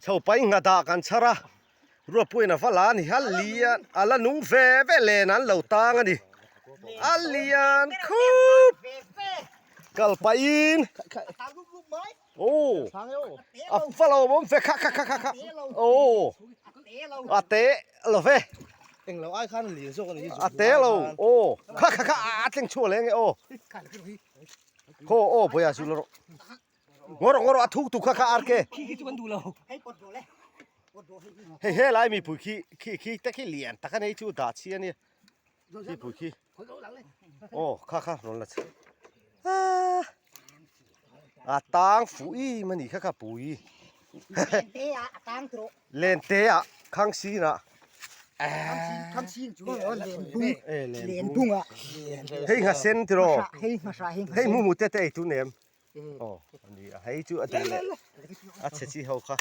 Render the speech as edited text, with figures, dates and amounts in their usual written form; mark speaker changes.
Speaker 1: Chho pai nghat ah kan chhar a, Ruatpuiin a va la a ni. A lian, a la nung ve ve len an lo tang a ni. A lian khup! Kal pahin, aw, a va lo awm ve kha kha kha kha kha, aw, a te lo ve.
Speaker 2: Englo ai khan a lian zawk a ni.
Speaker 1: A te lo, aw, kha kha kha, a tleng chhuah leng e, aw. Khaw, aw, bawiah zu la rawh. Ngaw rawh ngaw rawh a thuk tuk kha kha RK.
Speaker 2: Khi khi chu kan duh lo.
Speaker 1: Hei he lai mipui khi khi khi te khi lian tak a nei chu dah chi a nia. Khi pui khi. Aw kha kha rawn la chi. A tang fuh im a ni kha kha pui.
Speaker 3: Len te ah a tang tawh.
Speaker 1: Len te ah khang sin ah.
Speaker 3: Khang sin chu len bung. Len bung ah.
Speaker 1: Hei ngha sen tiraw.
Speaker 3: Hei ngha hra hei ngha sen.
Speaker 1: Hei mu mu te te ei tu nem. Aw ani a hei chu a duh leh a chhe chi ho kha.